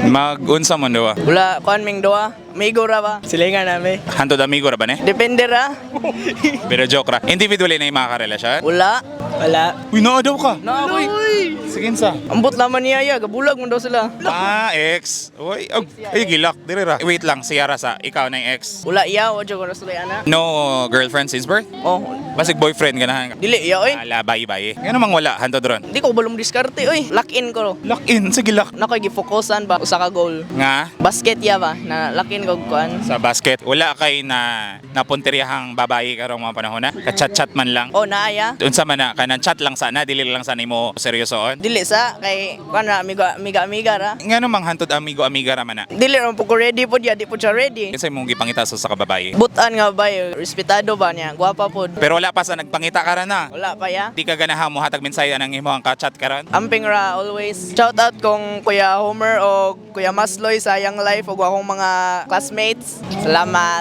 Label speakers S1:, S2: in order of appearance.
S1: Mag-unsa man duwa?
S2: Wala, kuan ming duha. Amigo ra ba?
S3: Silingan nami.
S1: Hantod amigo ra ba ni?
S2: Depende ra.
S1: Pero joke ra. Individually na yung mga karelasyon?
S2: Wala.
S3: Wala.
S1: Uy, naa daw ka.
S2: Na ako'y.
S1: Sige sa.
S2: Ambot laman niya ya, gabulag mo daw sila.
S1: Ah, ex. Uy, oh, ay gilak dire ra. Wait lang, siya ra sa ikaw na yung ex.
S2: Wala iya, wa jud ko na sila ana.
S1: No girlfriend since birth?
S2: Oh,
S1: Basig boyfriend ganahan ka.
S2: dili iya oy.
S1: Ala, bye bye. Nga namang wala, hantod ron.
S2: Di ko balong diskarte oy. Lock in ko.
S1: Lock in, sige lock.
S2: Na ko'y gifokusan ba usa ka goal.
S1: Nga,
S2: Basket ya ba na lock in ko og kuan.
S1: sa basket, wala kay na napunteryahang babae karong mga panahon na. Ka-chat-chat man lang.
S2: Oh, naaya.
S1: Unsa man na kanang chat lang sana, dili lang sana mo seryosoon.
S2: Dili sa kay kuan ra amigo amiga amiga ra.
S1: Nga namang hantod amigo amiga ra man na.
S2: Dili ra po ko ready pod ya, di po siya ready.
S1: Kinsa imong gipangita sa kababae?
S2: Butan nga ba respetado ba niya, gwapa pod.
S1: Pero wala pa sa nagpangita ka ra na.
S2: Wala pa ya.
S1: Di ka ganahan mo hatag mensahe anang imong ka-chat karon.
S2: Amping ra always. Shout out kong Kuya Homer o Kuya Masloy sa Young Life o akong mga classmates. Salamat.